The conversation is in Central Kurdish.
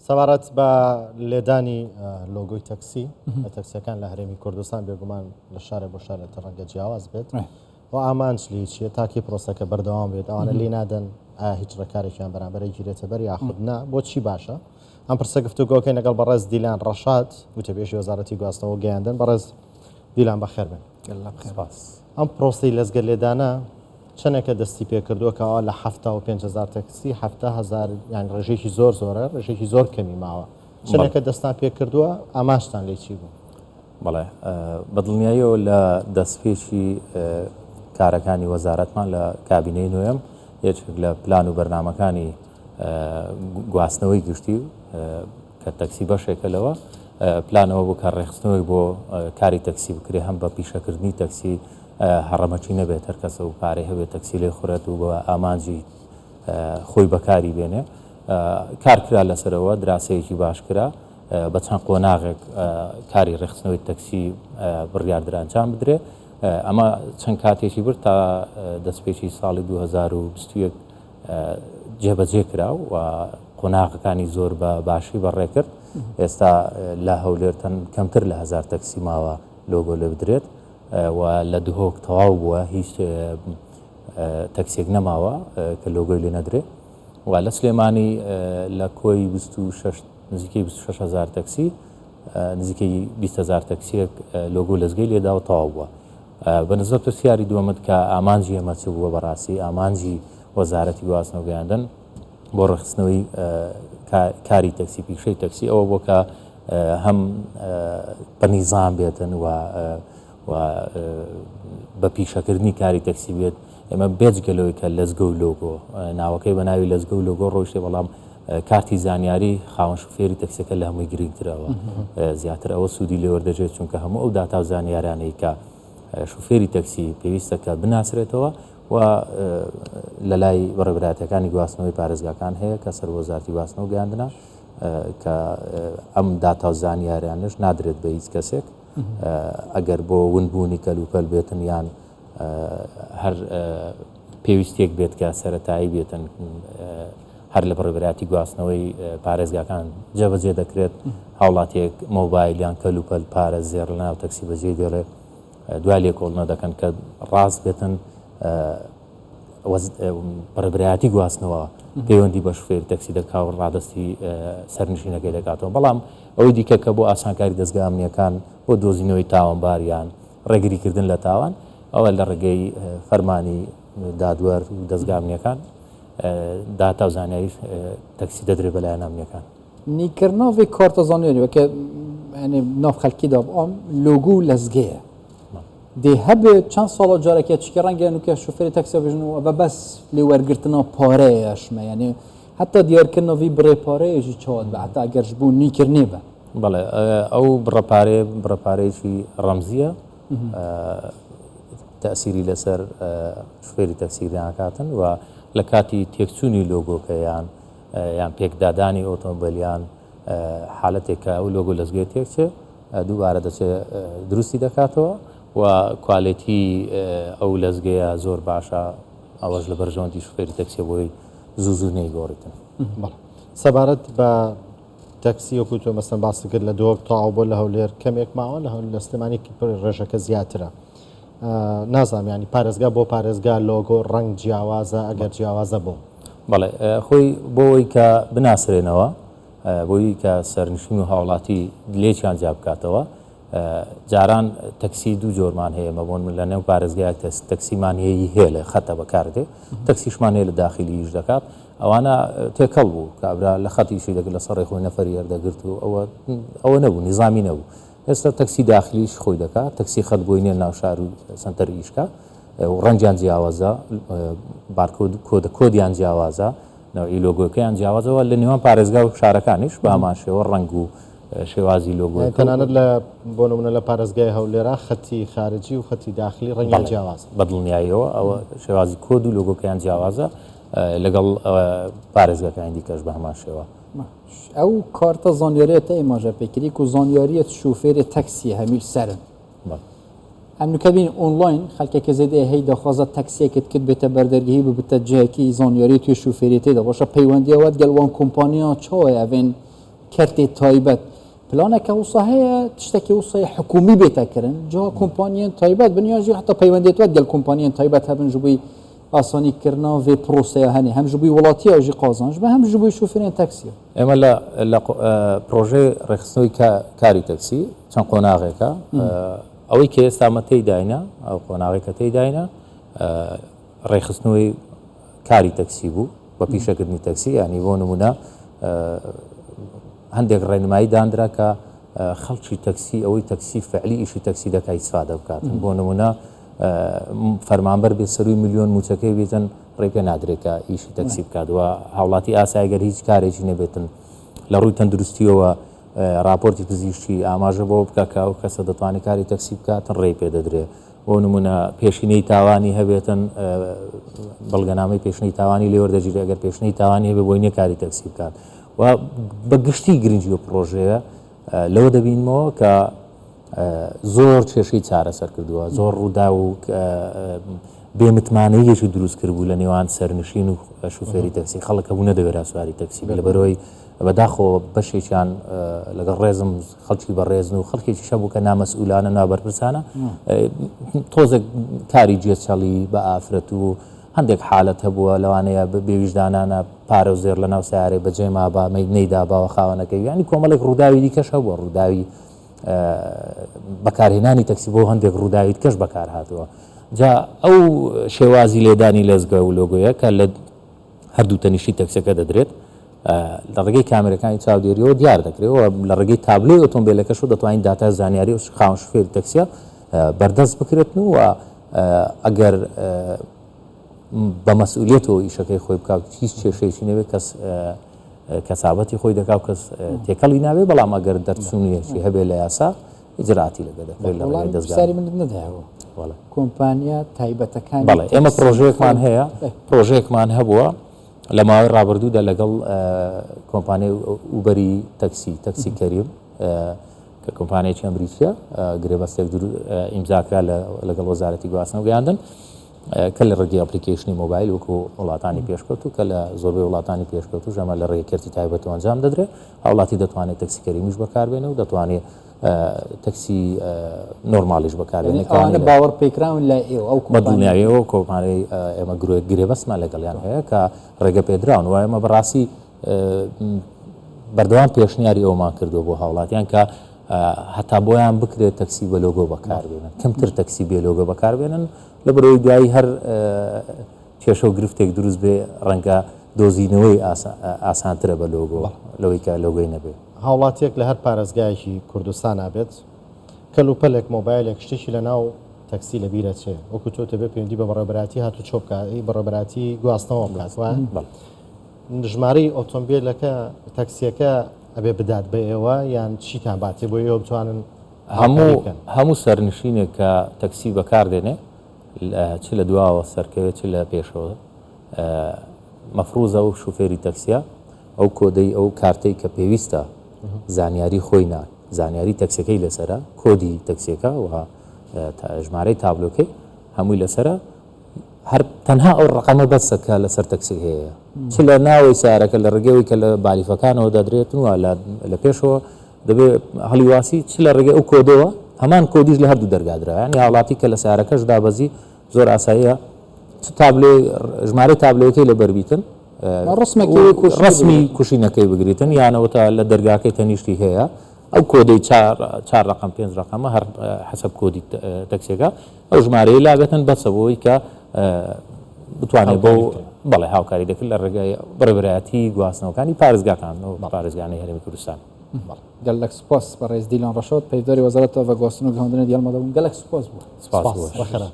سەبارەت بە لێدانی لۆگۆی تەکسی لە تەکسیەکان لە هەرێمی کوردستان، بێگومان لە شارێک بۆ شارێک تر ڕەنگە جیاواز بێت و ئامانج لێی چییە؟ تاکی پرۆسەکە بەردەوام بێت؟ ئەوانە لێ نادەن ئایا هیچ ڕێکارێکیان بەرامبەرە گیرێتە بەر یاخود نا؟ بۆچی باشە ئەم پرسە گفتوگۆکەی لەگەڵ بەڕێز دیلان ڕەشاد وتەبێژی وەزارەتی گواستنەوە گەیاندن. بەڕێز دیلان بەخێر بن. ئەم پرۆسەی لەزگە لێدانە چەندێکە دەستی پێکردووە کەوا لە 75 هەزار تەکسی 70 هەزار، یان ڕێژێکی زۆر زۆرە، ڕێژێکی زۆر کەمی ماوە. چەندێکە دەستان پێکردووە؟ ئامانجتان لێ چی بوو؟ بەڵێ، بە دڵنیاییەوە لە دەستپێکی کارەکانی وەزارەتمان لە کابینەی نوێم یەکێک لە پلان و بەرنامەکانی گواستنەوەی گشتی کە تەکسی بەشێکە لەوە، پلانەوە بوو کە ڕێکخستنەوەی بۆ کاری تەکسی بکرێ، هەم بە پیشەکردنی تەکسی هەڕەمەکی نەبێت، هەر کەسە و پارەی هەبێت تەکسی لێ خورێت و بە ئامانجی خۆی بەکاری بێنێ. کار کرا لەسەرەوە، دراسەیەکی باش کرا، بە چەند قۆناغێک کاری ڕێکخستنەوەی تەکسی بڕیاردرا ئەنجام بدرێ. ئەمە چەند کاتێکی برد تا دەستپێکی ساڵی 2021 جێبەجێ کرا و قۆناغەکانی زۆر بە باشی بەڕێکرد. ئێستا لە هەولێر کەمتر لە 1000 تەکسی ماوە لۆگۆ لێ بدرێت و لە دهۆک تەواو بووە، هیچ تەکسێک نەماوە کە لۆگۆی لێ نەدرێ و لە سلێمانی لە کۆی 26 نزیکەی 26 هزار تەکسی نزیکەی 20 هزار تەکسیەک لۆگۆ لەزگەی لێدا و تەواو بووە. بە نسبەت پرسیاری دووەمت کە ئامانجی ئێمە چ بووە، بەڕاستی ئامانجی وەزارەتی گواستنەوە گەیاندن بۆ ڕێکخستنەوەی کاری تەکسی، پیشەی تەکسی، ئەوە بۆ کە هەم بە نیزام بێتن و بە پیشەکردنی کاری تەکسی بێت. ئێمە بێجگە لەوەی کە لەزگە و لۆگۆ، ناوەکەی بە ناوی لەزگە و لۆگۆ ڕۆیشتێ، بەڵام کارتی زانیاری خاوەن شوفێری تەکسیەکە لە هەمووی گرنگترەوە زیاتر ئەوە سوودی لێوەردەژێت، چونکە هەموو ئەو داتا و زانیارانەی کە شوفێری تەکسی پێویستە کە بناسرێتەوە و لە لای بەڕێوەبەرایەتیەکانی گواستنەوەی پارێزگاکان هەیە کە سەر وەزارەتی گواستنەوە گەیاندنە، کە ئەم داتا و زانیاریانش نادرێت بە هیچ کەسێک، ئەگەر بۆ ونبوونی کەلوپەل بێتن یان هەر پێویستیەک بێت کە سەتایی بێتن، هەر لە بەڕێوەبەرایەتی گواستنەوەی پارێزگاکان جێبەجێ دەکرێت. هاوڵاتیەک مۆبایل یان کەلوپەل، پارە، زێڕ لە ناو تەکسی بەجێ دێڵێ، دوای لێکۆڵنە دەکەن کە ڕاست بێتن، بەڕێوەبەرایەتی گواستنەوە پەیوەندی بە شوفێری تەکسی دەکا و ڕادەستی سەرنشینەکەی دەکاتەوە. بەڵام ئەوەی دیکە کە بۆ ئاسانکاری دەزگا ئەمنیەکان بۆ دۆزینەوەی تاوانبار یان ڕێگریکردن لە تاوان، ئەوە لە ڕێگەی فەرمانی دادوەر و دەزگا ئەمنیەکان داتا و زانیاری تەکسی دەدرێت بە لایەن ئەمنیەکان. نیکردناوی کارتە زانیاری وەکە یعنی ناو خەلکی دا ئەم لۆگو و لەزگەیە دێ هەبێ چەند ساڵە جارێکە چکە ڕەنگە نوکە شوفێری تەکسە بژن و ئەوە بەس لێ وەرگرتنەوە پارەیەشمە، یعنی حتی دیارکردنەوەی بڕێ پارەیەژی چاوت بە حتا ئەگەرش بوو نیکردنێ بە. بەڵێ، ئەو بڕە پارەیە بڕە پارەیەکی ڕەمزیە، تەسیری لەسەر شوفێری تەکسی ناکاتن و لە کاتی تێکچوونی لۆگۆکە یان یان پێکدادانی ئۆتۆمبیل یان حالەتێک کە ئەو لۆگۆ لەزگەی تێکچێ، دووبارە دەچێت دروستی دەکاتەوە و کوالێتی ئەو لەزگەیە زۆر باشە، ئەوەش لە بەرژەوەندی شوفێری تەکسیە بۆی زوو زوو نەیگۆڕیتن. سەبارەت بە تەکسی وەکو تۆ مەسەن باست کرد لە دهۆک تەواو بۆ، لە هەولێر کەمێک ماوە، لە هەولێر لە سلێمانی ڕێژەکە زیاترە. نازانم ینی پارێزگا بۆ پارێزگا لۆگۆ ڕەنگ جیاوازە، ئەگەر جیاوازە بۆ؟ بەڵێ، خۆی بۆ ئەوەی کە بناسرێنەوە، بۆی کە سەرنشین و هاوڵاتی لێکیان جیا بکاتەوە. جاران تەکسی دوو جۆرمان هەیە، مە بۆن من لە نێو پارێزگایەک تەکسیمان هەیە هەیە لە خەتە بەکاردێ، تەکسیشمان هەیە لە داخلی ئیش دەکات. ئەوانە تێکەڵ بوو، کابرا لە خەت ئیشی دەکرد، لەسەر ڕێی خۆی نەفەری هەردەگرت و ئەوە نەبوو، نیزامی نەبوو. ئێستا تەکسی داخلیش خۆی دەکات، تەکسی خەت بۆی نییە ناو شار و سەنتەر ئیشکا و ڕەنگیان جیاوازە، بارکۆد کۆدە کۆدیان جیاوازە، نەوعی لۆگۆکەیان جیاوازەوە. لە نێوان پارێزگا و شارەکانیش بە هەمان شێوە ڕەنگ و شێوازی لۆگۆکە تەنانەت لە بۆ نمونە لە پارێزگای هەولێرا خەتی خارجی و خەتی داخلی ڕەنگیان جیاوازە. بە دڵنیاییەوە ئەوە شێوازی کۆد و لۆگۆکەیان جیاوازە، لەگەڵ پارێزگاکانی دیکەش بە هەمان شێوە. ئەو کارتە زانیاریە تە ئێماژە پێکری و زانیاریەت شوفێری تەکسی هەمیل سەرن. ئەم نوکە بین ئۆنلاین خەلکێکە زێدەیە هەی دەخوازە تەکسیەکت کرد بێتە بەردەرگەهی ببتە جهکی زانیاری توێ شوفێری تێدا باشە، پەیوەندیەوەت گەل وان کۆمپانیا چاوە ئەڤێن کەرتێ تایبەت پلانەکە وسا هەیە تشتێکی وسای حکومی بێتە کردن جا کۆمپانیان تایبەت بن یان ژی حتا پەیوەندێت وەت گەل کۆمپانیان تایبەت هەبن ji بووی ئاسانی کردنا vê پرۆسەیە هەنێ هەم ji بووی وڵاتیە ژی قازانج بە هەم ji بووی شوفێرێن تەکسیە. ئێمە لە لە پرۆژەی ڕێکخستنەوەی کاری تەکسی چەند قۆناغێکە ئەوەی کە ئێستا مە تێیداینە ئەو قۆناغێک کە تێیداینە ڕێکخستنەوەی کاری تەکسی بوو بە پیشەکردنی تەکسی ینی بۆ نمونە هەندێک ڕێنمایی دانرا کە خەڵکی تەکسی ئەوەی تەکسی فعلی ئیشی تەکسی دەکا ئیسفادە بکات بۆ نمونە فەرمانبەر بێ سەروی میلیۆن موچەکەی بێتن ڕێ پێ نادرێت کە ئیشی تەکسی بکات و هاوڵاتی ئاسایی گەر هیچ کارێکی نەبێتن لە ڕووی تەندروستیەوە راپۆرتی پزیشکی ئاماژە بۆ بکە کە ئەو کەسە دەتوانێت کاری تەکسی بکاتن ڕێی پێ دەدرێ بۆ نمونە پێشینەی تاوانی هەبێتن بەڵگەنامەی پێشنەی تاوانی لێوەردەگیرێ ئەگەر پێشنەی تاوانی هەبێ بۆی نیە کاری تەکسی بکات و بە گشتی گرنگی و پرۆژەیە لەوە دەبینمەوە کە زۆر کێشەی چارەسەر کردووە زۆر ڕوودا و بێمتمانەیەکی دروست کردبوو لە نێوان سەرنشین و شوفێری تەکسی خەڵک هەبوو نەدەوێرا سواری تەکسی لە بەرەوەی بەداخەوە بەشێکیان لەگەڵ ڕێزم خەڵکی بەڕێزن و خەڵکێکی شەبوو کە نامەسئولانە نابەرپرسانە تۆزێک کاری جێچەڵی بە ئافرەت و هەندێک حالەت هەبووە لەوانەیە بێویژدانانە پارە و زێر لە ناو سیارەی بەجێ مابا نەیداباوە خاوەنەکەی یانی کۆمەڵێک ڕووداوی دیکەش هەبووە ڕووداوی بەکارهێنانی تەکسی بۆ هەندێک ڕووداوی دیکەش بەکار هاتووە جا ئەو شێوازی لێدانی لەزگە و لۆگۆیە کە لە هەردوو تەنیشتی تەکسەکە دەدرێت لە ڕێگەی کامێرەکانی چاودێریەوە دیار دەکرێت و لە ڕێگەی تابلۆی ئۆتۆمبیلەکەش و دەتوانین داتا زانیاری و خاوەن شوفێری تەکسیە بەردەست بکرێتن و ئەگەر بە مەسئولیەتەوە ئیشەکەی خۆی بکات هیچ کێشەیەکی نەبێت کەس کەسابەتی خۆی دەکا و کەس تێکەڵی نابێ بەڵام ئەگەر دەرچوونیەکی هەبێ لە یاسا ئیجراتی لەگە دەکرێت لە ڕێگەی دەزگا. پرسیاری منت نەدایەوە کۆمپانیا تایبەتەکانی بەڵێ ئێمە پرۆژەیەکمان هەیە پرۆژەیەکمان هەبووە لە ماوەی ڕابردوودا لەگەڵ کۆمپانیای ئوبەری تەکسی تەکسی کەریم کە کۆمپانیایەکی ئەمریکیە گرێبەستێک ئیمزاکرا لەگەڵ وەزارەتی گواستنەوە گەیاندن کە لە ڕێگەی ئەپلیکەیشنی مۆبایل وەکو وڵاتانی پێشکەوتوو کە لە زۆربەی وڵاتانی پێشکەوتوش ئەمە لە ڕێگەی کەرتی تایبەتەوە ئەنجام دەدرێت هاوڵاتی دەتوانێت تەکسی کەریمیش بەکاربێنێ و دەتوانێت تەکسی نۆرمالیش بەکاربێنێ ئەوانە باوەڕ پێکراون لای ئێوە ئەو بە دڵنیاییەوە کۆمپانیای ئێمە گرێبەستمان لەگەڵیان هەیە کە ڕێگە پێدراون و ئێمە بەڕاستی بەردەوام پێشنیاری ئەومان کردووە بۆ هاوڵاتیان کە هەتا بۆیان بکرێت تەکسی بە لۆگۆ بەکاربێنن کەمتر تەکسی بێ لۆگۆ بەکاربێنن لە بەرەوەی دوایی هەر کێشە و گرفتێک دروست بێ ڕەنگە دۆزینەوەی ئاسانترە بە لۆگۆ لەوەی کە لۆگۆی نەبێ. هاوڵاتیەک لە هەر پارێزگایەکی کوردستانا بێت کەلوپەلێک مۆبایلێک شتێکی لە ناو تەکسی لە بیر ئەچێ وەکو تۆ دەبێ پەیوەندی بە بەڕێوەبەرایەتی هاتوچۆ بکات بەڕێوەبەرایەتی گواستنەوە بکات وایە؟ ژمارەی ئۆتۆمبیلەکە تەکسیەکە ئەبێ بدات بە ئێوە یان چیتان باتێ بۆ ئێوە بتوانن هەموو هەموو سەرنشینێک کە تەکسی بەکاردێنێ چ لە دواوە سەرکەوێت چ لە پێشەوە مەفروزە و شوفێری تەکسیە ئەو کۆدەی ئەو کارتەی کە پێویستە زانیاری خۆی نا زانیاری تەکسەکەی لەسرە کۆدی تەکسیەکە و ژمارەی تابلۆکەی هەمووی لەسرە هەر تەنها ئەو ڕەقەمە بەسە کە لەسەر تەکسی هەیە چ لە ناوەی سارەکە لە ڕێگەوەی کە لە بالیفەکانەوە دەدرێتن و لە پێشەوە دەبێ هەڵیواسی چ لە ڕێگەی ئەو کۆدەوە هەمان کۆدیش لە هەردوو دەرگا درا یانی هاوڵاتی کە لە سارەکەش دابەزی زۆر ئاساییە چ تابلۆی ژمارەی تابلۆیەکەی لەبەر بیتن ڕسمی کوشینەکەی بگریتن یانەوە تا لە دەرگاکەی تەنیشتی هەیە ئەو کۆدەی چار ڕقم پێنج ڕقەمە هەر حەسەب کۆدی تەکسیەکە ئەو ژمارەیە لابێتن بەسە بۆی کە بتوانێت بۆ بەڵێ هاوکاری دەکرد لە ڕێگای بەڕێوەبەرایەتی گواستنەوەکانی پارێزگاکان و پارێزگانەی هەرێمی کوردستان. گەلەک سوپاس بەڕێز دیلان ڕەشاد پەیڤداری وەزارەت ڤەگواستن و گەهاندنە دیالمادە بوون گەلەک سوپاس بوو. سوپاس بۆ. بەخێرات.